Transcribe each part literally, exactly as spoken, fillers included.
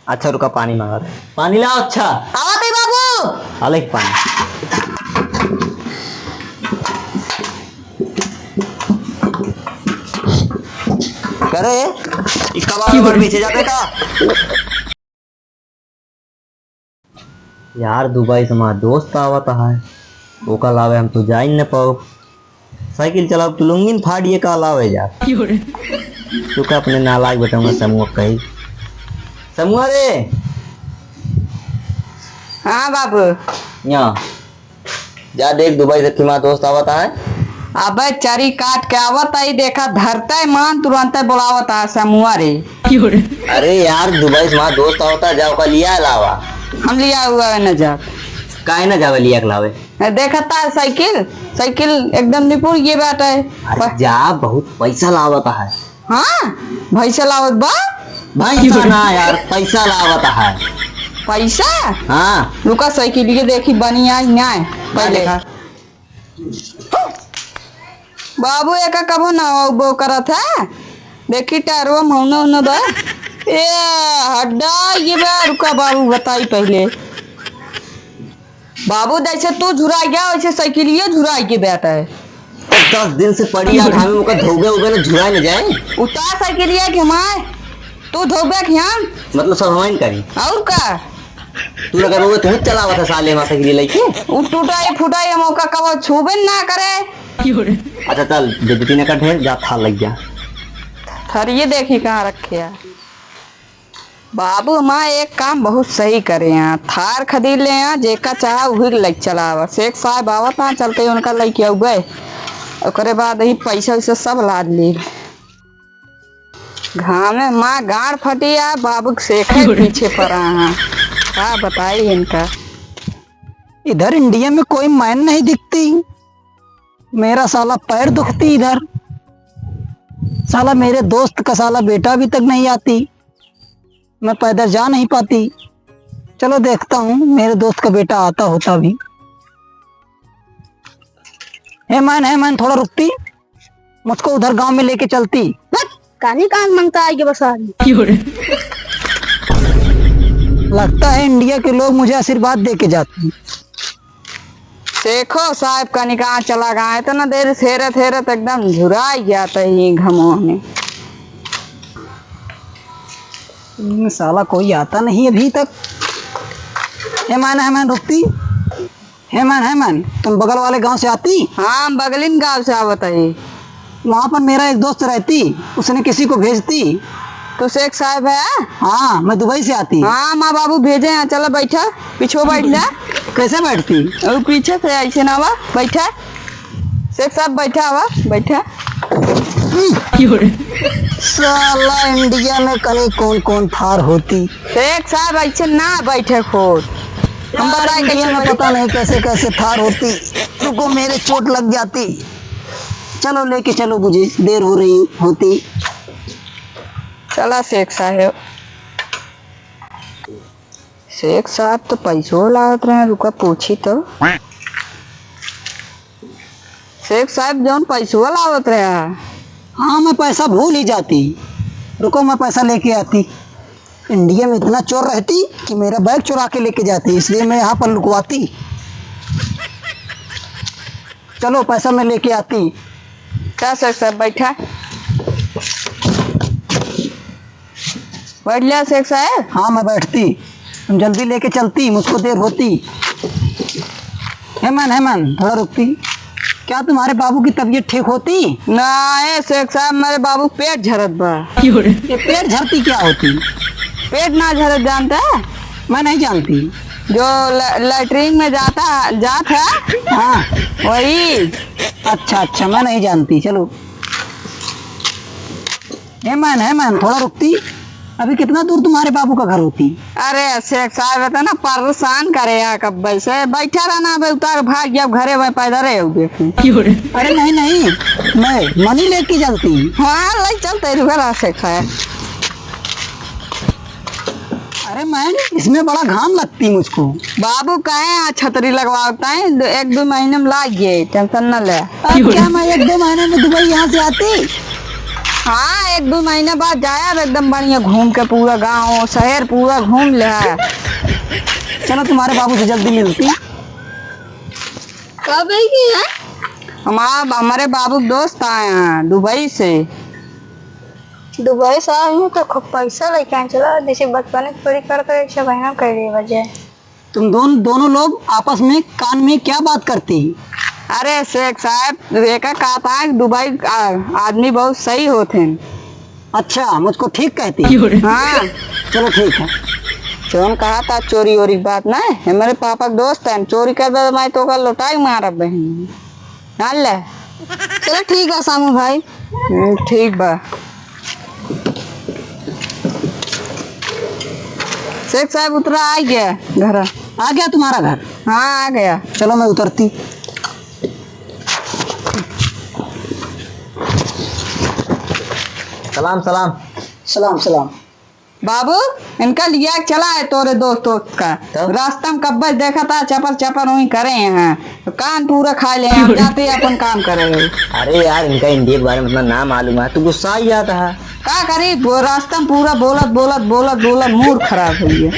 अच्छा रुका, पानी मांगत है। पानी लाओ। अच्छा। आवत है बाबू। आले के पानी। करे, ई कबाड़ ओबाड़ बेचे जाते का? यार, दुबई से हमार दोस्त आवत है, ओका लावे हम तो जाई न पाओ। साइकिल चलाओ, तू लुंगी न फाड़िए का लावे जा। क्यों रे? तू का अपने नालायक बेटा में समूह कही। समूह रे। हाँ बाबू। यहाँ। जा देख, दुबई से तुम्हारा दोस्त आवत है। अबे चरी काट के आवत है, देखा धरते मान तुरंते बुलावत है समूह रे। अरे यार, दुबई से हमारा दोस्त आवत है, जा ओका लिया लावा। हम लिया हुआ है न जा। काहे न जावे लिया के लावे? देखता है साइकिल, साइकिल एकदम निपुर ये बात है। अरे जा, बहुत पैसा लावत है। हाँ, भैंसा लावत बा। भैंसा ना यार, पैसा लावत है। पैसा? हाँ। रुका, साइकिलिए देखी बनी आई ना। पहले देखा। बाबू, एका कबो ना हो वो करत है। देखी टायरवा मौना उना बा। ए, हड्डा ये बा, रुका बाबू, बताई पहले। बाबू, जैसे तू झुरा गया, वैसे साइकिलिया झुरा के बैठा है। दस दिन से पड़ी आ घामे में, ओकर धोबे उबे न झुराए न जाए। उतार साइकिलिया के माय, तू धोबे के हम। मतलब सब हमाइन करी। और का? तू अगर वो तू चलावत है साले मा साइकिल लेके। उ टूटा है फूटा है, हम ओका कबो छूबे ना करे। अच्छा चल, बेइज्जती न कर ढेर, जा थार लग जा। थार ये देखी कहाँ रखे है। बाबू, हमार एक काम बहुत सही करे हैं, थार खरीद ले हैं, जेका चाहा उही के लइके चलावा। शेख साहब आवत हैं, चलते ही उनका लइके अउबे, ओकरे बाद ही पैसा वैसा सब लाद ली। घामे माँ गाड़ फटी आ, बाबू के शेखे पीछे पड़ा हैं, का बताई इनका। इधर इंडिया में कोई मैन नहीं दिखती, मेरा साला पैर दुखती इधर, साला मेरे दोस्त का साला बेटा अभी तक नहीं आती। मैं पैदल जा नहीं पाती। चलो देखता हूँ मेरे दोस्त का बेटा आता होता भी। हे मैन, हे मैन, थोड़ा रुकती, मुझको उधर गांव में लेके चलती। हट, कानी कान मंगता आएगी बस आज। लगता है इंडिया के लोग मुझे आशीर्वाद दे के जाते हैं। शेखो साहब कनिका चला गए, इतना देर हेरत हेरत एकदम झुराई जाता ही घमो में। हम्म, साला कोई आता नहीं अभी तक। हे मैन, हे मैन, रुकती। हे मैन, हे मैन, तुम बगल वाले गांव से आती? हाँ, हम बगलिन गांव से आवत ही। वहाँ पर मेरा एक दोस्त रहती, उसने किसी को भेजती। तो शेख साहब है? हाँ, मैं दुबई से आती। हाँ, माँ बाबू भेजे हैं, चला बैठा, पीछे बैठ जा। कैसे बैठती? और पीछे से ऐसे ना हुआ, बैठा। शेख साहब बैठा हुआ, बैठा। साला इंडिया में कहीं कौन कौन थार होती। शेख साहब ऐसे ना बैठे खुद। हम यार, बताए इंडिया कैसे में बैठे। पता नहीं कैसे कैसे थार होती। रुको, मेरे चोट लग जाती। चलो लेके चलो मुझे, देर हो रही होती। चला शेख साहेब। शेख साहब तो पैसो लावत रहे, रुका पूछी तो। शेख साहब जौन पैसो लावत रहे। हाँ, मैं पैसा भूल ही जाती। रुको, मैं पैसा लेके आती। इंडिया में इतना चोर रहती कि मेरा बैग चुरा के लेके जाती, इसलिए मैं यहाँ पर लुकवाती। चलो, पैसा मैं लेके आती। का शेख साहब, बैठा। बैठ लिया शेख साहब। हाँ, मैं बैठती। तुम जल्दी लेके चलती, मुझको देर होती। हेमन, हेमन, थोड़ा रुकती। क्या तुम्हारे बाबू की तबीयत ठीक होती? ना, ए शेख साहब, मेरे बाबू पेट झरत बा। ये पेट झरती क्या होती? पेट ना झरत जानता है? मैं नहीं जानती। जो ल-, लैट्रिन में जाता, जात है, हाँ। वही। अच्छा, अच्छा, मैं नहीं जानती। चलो। हेमन, हेमन, थोड़ा रुकती। अभी कितना दूर तुम्हारे बाबू का घर होती? अरे शेख साहब, इतना परेशान करे यार, कब से बैठा रहना, अबे उतार भाग गया घरे में, पैदल रहे हो देखो। अरे नहीं, नहीं, मैं मनी लेके चलती। हाँ, ले चलते रुका रहा शेख साहब। अरे मैन, इसमें बड़ा घाम लगती मुझको। बाबू कहे यहाँ छतरी लगवाता है, दो, एक दो महीने में लाग गए, टेंशन न ले। अब क्या मैं एक दो महीने में दुबई यहाँ से आती? हाँ, एक दो महीना बाद जाया, एकदम बढ़िया घूम के पूरा गाँव, शहर पूरा घूम ले। चलो, तुम्हारे बाबू से जल्दी मिलती। कब आएगी, हैं? हम, आप, हमारे बाबू के दोस्त आए हैं दुबई से। दुबई से आए हैं तो खूब पैसा लेके आए। चलो, जैसे बचपन में चोरी कर कर, एक सौ महीना कर लिए बजे। तुम दोन-, दोनों लोग आपस में कान में क्या बात करती? अरे शेख साहब, एका कहत है कि दुबई, आ, आदमी बहुत सही होत हैं। अच्छा, मुझको ठीक कहती? हाँ। चलो ठीक है। जौन कहत है चोरी वोरी की बात ना, हमारे पापा के दोस्त हैं, चोरी करबे तो मैं तोका लोटाई मारब बहिन। जान ले। चलो ठीक बा सामू भाई। हम्म, ठीक बा। शेख साहब उतरा, आ गया घर। आ गया तुम्हारा घर? हाँ, आ गया। चलो, मैं उतरती। सलाम, सलाम। सलाम, सलाम। बाबू, इनका लिया के चला है तोरे दोस्त वोस्त का। तब? रास्ता में कब्बे से देखा था, चपर चपर वहीं करे हैं, तो कान पूरा खा ले हैं, हम जाते ही अपन काम करे हैं। अरे यार, इनका इंडिया के बारे में इतना ना मालूम है, तू गुस्सा ही जाता है। का करी, वो रास्ता में पूरा बोलत, बोलत, बोलत, बोलत मूड खराब हो गया।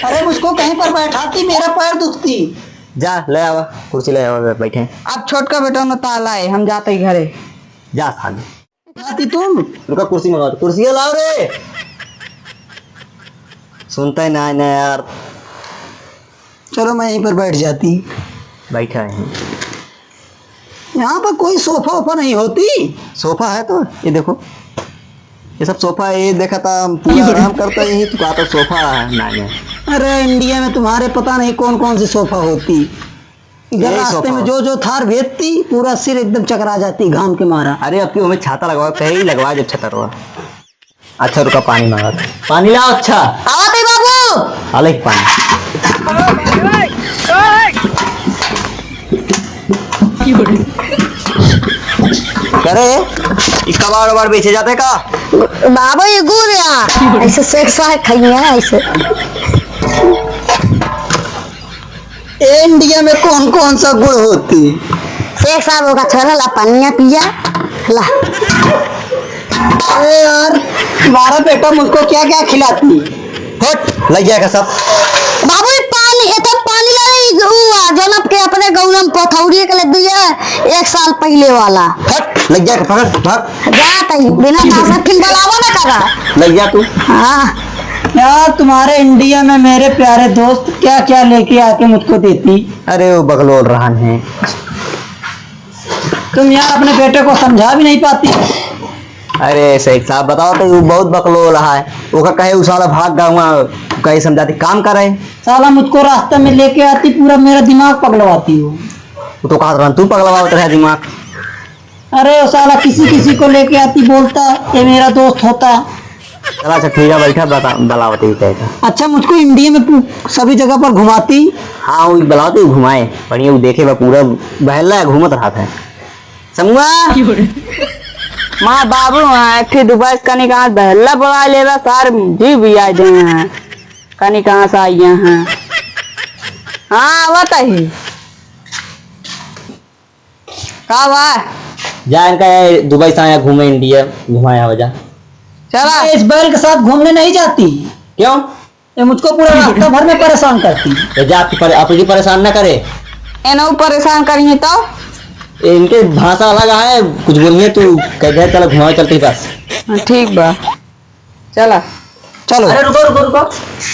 अरे, मुझको कहीं पर बैठाती, मेरा पैर दुखती। जा, ले आवा, कुर्सी ले आवा, बैठे। अब छोटका बेटा न ताला है, हम जाते ही घरे। जा साले। आती तुम? रुका, कुर्सी मंगाओ, कुर्सी लाओ रे। सुनता ही ना, ना यार। चलो, मैं यहीं पर बैठ जाती। बैठा है। यहाँ पर कोई सोफा वोफा नहीं होती? सोफा है तो, ये देखो, ये सब सोफा है, ये देखा था, हम पूरा आराम करता, यही तो कहा था सोफा है। ना, ना। अरे, इंडिया में तुम्हारे पता नहीं कौन कौन सी सोफा होती। इधर यही रास्ते सोफा में होता। जो, जो थार भेजती, पूरा सिर एकदम चकरा जाती घाम के मारा। अरे, अब क्यों हमें छाता लगवा, कहीं लगवा जब छतरवा। अच्छा, रुका, पानी मांगा था। पानी लाओ, अच्छा। आवत है बाबू। आ ले पानी। करे, ई कबाड़ वबाड़ बेचे जाते का? बाबू, ये गुड़ यार, ऐसे शेख साहब खाइए हैं, ऐसे। ए, इंडिया में कौन कौन सा गुड़ होती? शेख साहब, ओका छोरा ला, पनिया पिया ला। अरे यार, तुम्हारा बेटा मुझको क्या क्या खिलाती? हट, लग जाएगा सब। बाबू, ये पानी, ये तो पानी ला रही, उ, आ, जनम के अपने गौरम पथौरिये के ले दिए, एक साल पहिले वाला। हट, लग जाएगा, पकड़, भाग। जा तई, बिना कासा फिर बुलावा ना करा। लग जा तू। हाँ। यार, तुम्हारे इंडिया में मेरे प्यारे दोस्त क्या क्या लेके आके मुझको देती? अरे, वो बकलोल रहन है। तुम यार अपने बेटे को समझा भी नहीं पाती। अरे शेख साहब, बताओ तो, वो बहुत बकलोल है। ओका कहे, "उ साला भाग गवा हुआ," कहे, "समझाती काम करे।" साला मुझको रास्ते में लेके आती, पूरा मेरा दिमाग पगलवाती हो। वो तो कहा था, "तू पगलवावत रहे दिमाग।" अरे, वो साला किसी किसी को लेके आती, बोलता, "ये मेरा दोस्त होता।" चला, अच्छा, ठीक है, बैठा, बता, बलावत ही कहेगा। अच्छा, मुझको इंडिया में पू-, सभी जगह पर घुमाती। हाँ, वो बलावत ही घुमाए, बढ़िया, वो देखे बा, पूरा बहला घूमत रहा था। समुआ? माँ बाबू, हाँ, एक ठे दुबई से कनी कहाँ बहला बड़ा लेला, सार जी भी आ गए हैं, कनी कहाँ से आई हैं। हाँ, आवत ही। का बा? जा इनका, ये दुबई से आया घूमे, इंडिया घुमाया हो जा। चला। मैं इस बैल के साथ घूमने नहीं जाती। क्यों? ये मुझको पूरा रास्ता भर में परेशान करती। ये जा, आपकी परे-, आपकी परेशान ना करे। ए, ना परेशान करिए तो? ये इनके भाषा अलग है, कुछ बोलिए तू, कह दे, चलो घुमाओ, चलते ही बस। हाँ, ठीक बा, चला। चलो। अरे रुको, रुको, रुको,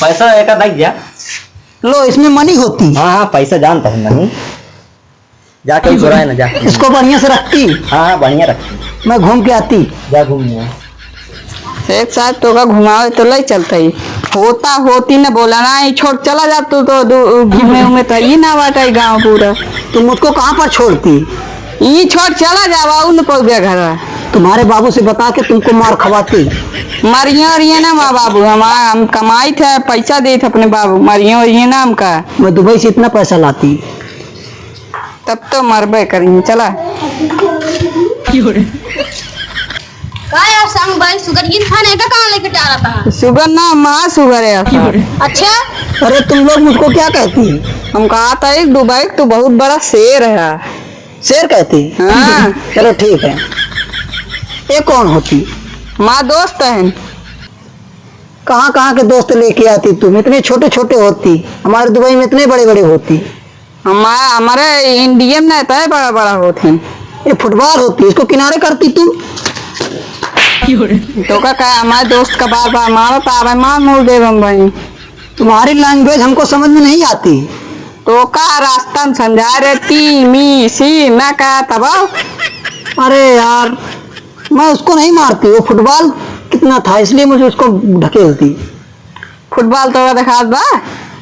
पैसा एक आधा गया। लो, इसमें मनी होती। हाँ, हाँ, पैसा जानता हूँ मनी। जाके चुराए ना, जा। इसको बढ़िया से रखती। हाँ, हाँ, बढ़िया रखती। मैं घूम के आती। जा घूम ले। एक साथ तोका घुमावे तो ले चलते ही। होता होती न बोला ना, ई छोड़ चला जा तू तो दू-, घूमे उमे तो ई ना बाटे गाँव पूरा। तुम मुझको कहाँ पर छोड़ती? ई छोड़ चला जावा, उ न पहुँचे घर। तुम्हारे बाबू से बता के तुमको मार खवाती। मरियो रिये ना माँ बाबू, हम, हम कमाई थे, पैसा देत अपने बाबू, मरियो रिये ना हमका। मैं दुबई से इतना पैसा लाती। तब तो मरबे करी, चला। का यार, संग भाई, सुगर गिर खाने का कहाँ लेके जा रहा था? सुगर ना, माँ सुगर है आपका। अच्छा? अरे, तुम लोग मुझको क्या कहती? हम कहा था, एक दुबई, तू बहुत बड़ा शेर है। शेर कहती? हाँ। चलो, ठीक है। ये कौन होती? हमार दोस्त हैं। कहाँ कहाँ के दोस्त लेके आती तुम? इतने छोटे छोटे होती, हमारे दुबई में इतने बड़े बड़े होती। हमारे, हमारे इंडिया में इतना बड़ा बड़ा होते हैं। ये फुटबॉल होती, इसको किनारे करती तुम। तो का, का हमारे दोस्त का बार बार मारो तो आवे, मार मूर देब हम भाई। तुम्हारी लैंग्वेज हमको समझ में नहीं आती। तो का रास्ता में समझा रहे, ती, मी, सी, मैं कहा तब। अरे यार, मैं उसको नहीं मारती, वो फुटबॉल कितना था, इसलिए मुझे उसको ढकेलती। फुटबॉल तोका देखात बा?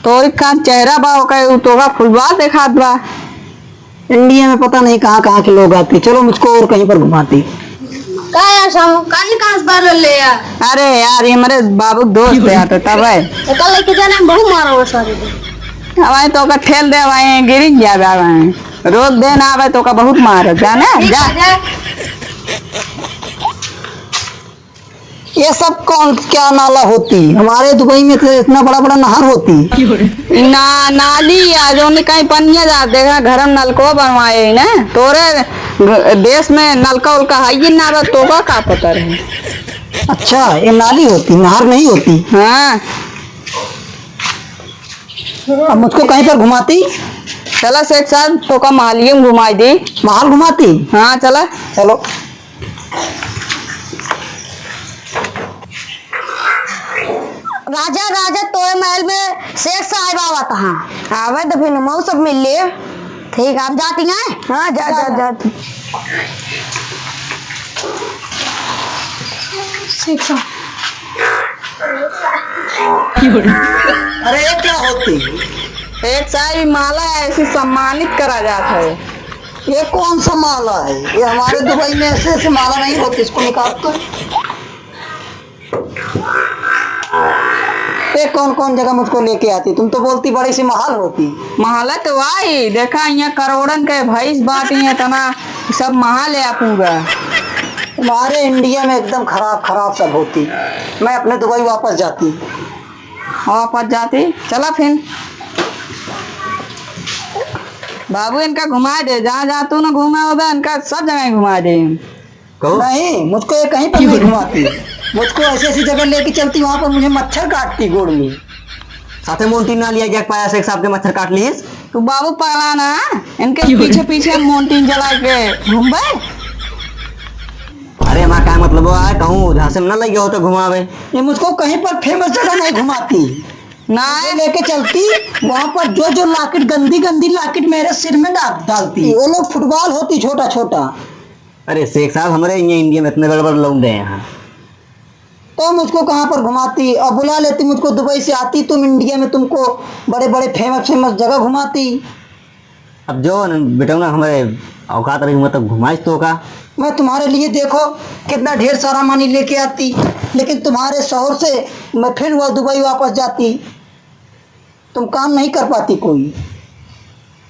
तोरी का चेहरा बा, ओका, उ तोका फुटबॉल देखात बा। इंडिया में पता नहीं कहाँ कहाँ के लोग आते। चलो, मुझको और कहीं पर घुमाती। का यार साहब, काहे कहाँ से बार ले यार? अरे यार, ये हमारे बाबू के दोस्त है यार, तो तब है। एका लेके जाने में बहुत मारा हुआ सारे को। अब आए तो ओका ठेल दे, अब आए गिरिन जाबे, अब आए रोक दे ना, अब आए तो ओका बहुत मारे, जाने? ठीक जा। है, जा। ये सब कौन, क्या नाला होती? हमारे दुबई में तो इतना बड़ा बड़ा नहर होती। ना, नाली या जो नहीं कहीं पनिया जा, देखा घर में नलको बनवाए ही ना। तोरे ग-, देश में नलका उलका है ही ना, बस तोका का पता रहे। अच्छा, ये नाली होती, नहर नहीं होती। हाँ। अब मुझको कहीं पर घुमाती? चला सेठ साहब, तोका महलिए में घुमाई दी। महल घुमाती? हाँ, चला। चलो। राजा, राजा, तोरे महल में शेख साहब आवत हैं। आवे तो फिर मऊ सब मिल ले। ठीक, आप जाती हैं? हाँ, जा, जा, जा। जा। शेख साहब। अरे, ये क्या होती? शेख साहब, ये माला है, ऐसे सम्मानित करा जाता है। ये कौन सा माला है? ये हमारे दुबई में ऐसे ऐसे माला नहीं होती, इसको निकाल कर। ये कौन कौन जगह मुझको लेके आती? तुम तो बोलती बड़ी सी महल होती। महल तो वाई, देखा यहाँ करोड़न के भैंस बाटी है, इतना सब महल है पूरा। तुम्हारे इंडिया में एकदम खराब खराब सब होती। मैं अपने दुबई वापस जाती। वापस जाती? चला फिर। बाबू, इनका घुमा दे, जहाँ जहाँ तू न घूमा होगा, इनका सब जगह घुमा दे। कहो। नहीं, मुझको ये कहीं पर नहीं घुमाती। मुझको ऐसी ऐसी जगह लेके चलती, वहाँ पर मुझे मच्छर काटती गोड़ में। साथे मोंटी ना लिया गया, पाया शेख साहब के मच्छर काट लिए। तू बाबू पगला ना, इनके पीछे पीछे मोंटी जला के घूमबे। अरे, हमारा का मतलब है, कहूँ झांसे में ना लगे हो तो घुमावे। ये मुझको कहीं पर फेमस जगह नहीं घुमाती। ना ये लेके चलती, वहाँ पर जो जो लाकिट, गंदी गंदी लाकिट मेरे सिर में डाल, डालती। वो लोग फुटबॉल होती छोटा छोटा। अरे शेख साहब, हमरे यहाँ इंडिया में इतने बड़े बड़े लोग गए हैं। तो मुझको कहाँ पर घुमाती? अब बुला लेती मुझको दुबई से, आती तुम इंडिया में, तुमको बड़े बड़े फेमस फेमस जगह घुमाती। अब जो न, बेटौना हमारे औकात रही, मैं तो घुमाइस तोका। मैं तुम्हारे लिए देखो कितना ढेर सारा मानी लेके आती, लेकिन तुम्हारे शौहर से मैं फिर वो दुबई वापस जाती। तुम काम नहीं कर पाती कोई।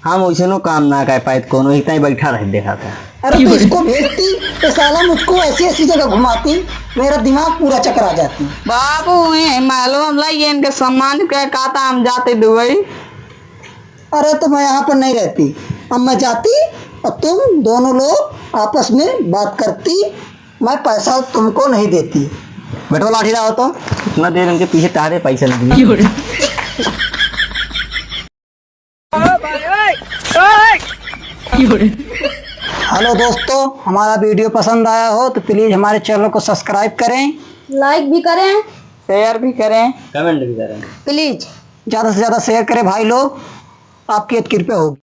हम वैसनो काम ना कर पाए, कोनो ही ताई बैठा रह देखा था। अरे तो इसको भेजती, ये साला मुझको ऐसी ऐसी जगह घुमाती, मेरा दिमाग पूरा चकरा जाती। बाबू, ये मालूम ला, ये इनके सम्मान के कहता हम जाते दुबई। अरे तो मैं यहाँ पर नहीं रहती, अब मैं जाती और तुम दोनों लोग आपस में बात करती, मैं पैसा तुमको नहीं देती। बेटवा लाठी लाओ तो। इतना देर इनके पीछे टहरे, पैसा नहीं दिए। हेलो दोस्तों, हमारा वीडियो पसंद आया हो तो प्लीज हमारे चैनल को सब्सक्राइब करें, लाइक भी करें, शेयर भी करें, कमेंट भी करें। प्लीज ज़्यादा से ज़्यादा शेयर करें भाई लोग, आपकी एक कृपया होगी।